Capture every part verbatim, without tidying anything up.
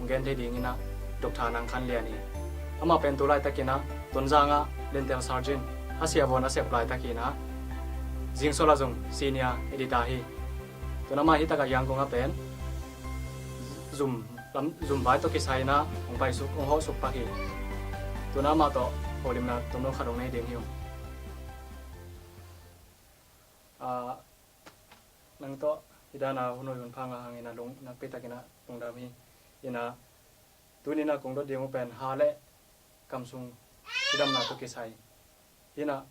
hong gen thei dingin ah Doctor Nang Khan Lian hi. Amah pen tu laitakin ah Tonzang ah Dental Surgeon a siavuan a sep laitak hi-in ah Zingsol ah zong Senior Editor hi. Tu-in amah hih takah Yangon ah pen zum lam, zum vai tawh kisai-in ah hong paisuk, hong hawhsuk pak hi. Tu-in amah tawh holimna tomno khat hong nei ding hi ung. Ah, nang tawh hih dan a hun hoih hun pha ngah hangin ah lung, nakpi takin ah lungdam hi. In ah tuni-in ah kong dot ding uh pen ha le kam sung cidamna tawh kisai. In ah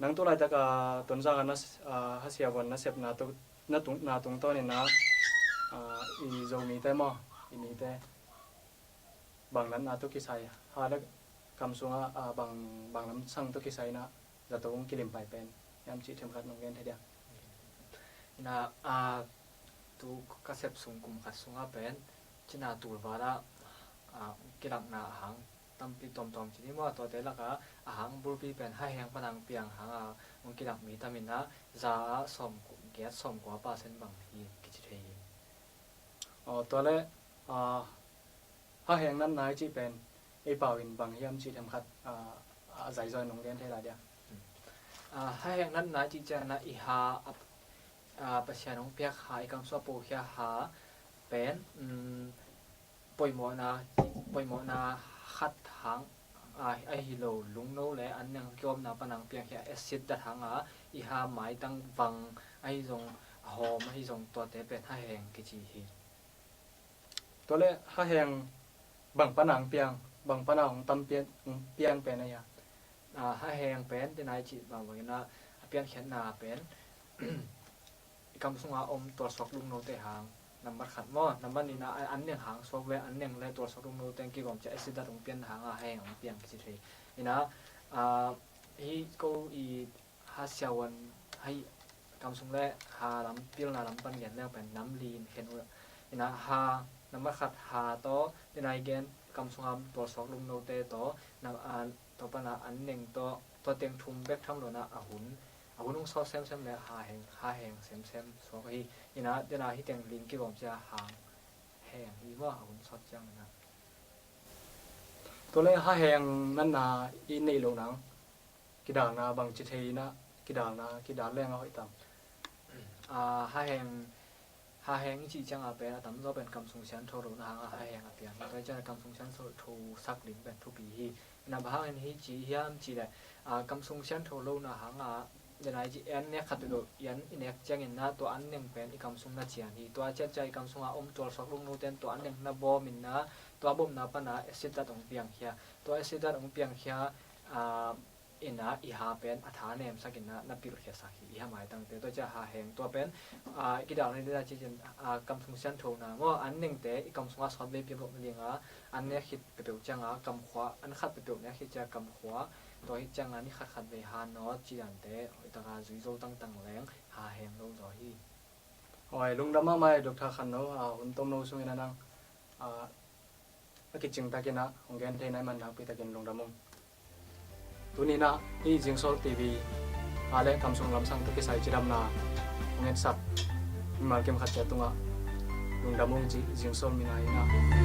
nang tu laitak a Tonzang a na, ah, ha siavuan na sepna tawh, na tung, na tungtawnin ah, ah, i Zomite maw, i mite bang natna tawh kisai, ha le kam sungah, ah, bang, bang lamsang tawh kisai-in ah zato hong kilim pai pen hiam cih themkhat nong gen thei diam? In ah, ah, tu ka sep sung kum khat sungah pen cina tulvat ah, ah, kilakna a hang tampi tawmtawm ci ni maw, tuate lakah a hang bulpi pen Haheng pan a hong piang hang a hong kilak mi tam in ah za ah sawmgiat, sawmkua percent bang hi kici thei hi. Aw, tua leh, ah, Haheng natna i cih pen ei pau in bang hiam cih themkhat, ah, a zaizaw in nong gen thei lai diam? Ah, Haheng natna i cih ciangin ah i ha, ah, Pasian hong piak ha, i kam sungah a pokhia ha pen, um, poimawhna, poimawhna khat hang, ah, ahi lo, lungno le an neng kigawmna pan a hong piangkhia acid dat hang a, i ha maitang vang, ahi zong a hawm, ahi zong tuate pen Haheng kici hi. Tua leh Haheng bang pan a hong piang, bang pan a hong tam pian, hong piang pen a hia? Ah, Haheng pen, tu-in ah i cih bangbangin ah, a piankhiatna pen i kam sunga om tualsuak lungnote hang, nambat khat maw, nambat nihna, a, an neng hang suak ve, an neng le tualsuak lungnote hong kigawm ciang acid dat hong pian hang a Haheng hong piang kici thei. In ah, ah, hih ko i ha siavuan, hih kam sung le ha lam, pilna lam pan gen leng pen nam li in khen uh. In ah ha, nambat khat ha tawh, tu-in ah i gen kam sunga tualsuak lungnote tawh, nam, ah, tua pan a an neng tawh, tua teng thum bek tham lo-in ah a hun, a hun hong sawt semsem le Haheng, Haheng semsem suak hi. In ah, tu-in ah hih teng li in kigawm ciang Haheng hi maw, a hun sawt ciangin ah. Tua leh Haheng natna i neih loh nang kidalna bangci thei in ah, kidalna, kidal leng a hoih tam? Ah, Haheng, Haheng i cih ciang a pen a tamzaw pen kam sung siangtho lohna hang a Haheng a piang hi. Tua hi ciang a kam sung siangtho sak ding pen thupi hi. In ah bang hangin hih ci hiam cih leh, ah, kam sung siangtho lohna hang a, tu-in ah i cih an nek khat peuhpeuh, an i nek ciangin ah tua an neng pen i kam sung na cian hi. Tua ciat ciang i kam sunga om tualsuak lungnote in tua an neng na bawm in ah, tua bawmna pan a acid dat hong piangkhia. Tua acid dat hong piangkhia, ah, in ah i ha pen a tha nemsak in ah na pilhkhiatsak hi, i ha maitangte. Tua ciang Haheng tua pen, ah, kidalna ding a cih ciang, ah, kam sung siangthona maw, an nengte i kam sunga sawtvei piang loh nading a, an nek khit peuhpeuh ciang a kamkhua, an khat peuhpeuh nek khit ciang kamkhua, tua hi ciang a ni khat khat vei ha nawt cih dante hoih tak a zui zo tangtang leng Haheng lo zaw hi. Oi, lungdam mahmah e Doctor Khan No, ah, hun tomno sungin ah nang, ah, a kicing takin ah hong gen thei na hih man nakpi takin lungdam ung. Tuni-in ah hih Zingsol T V ha le kam sung lamsang tawh kisai cidamna hong etsak mimal kim khat ciat tungah lungdam ung ci Zingsol mi-in ah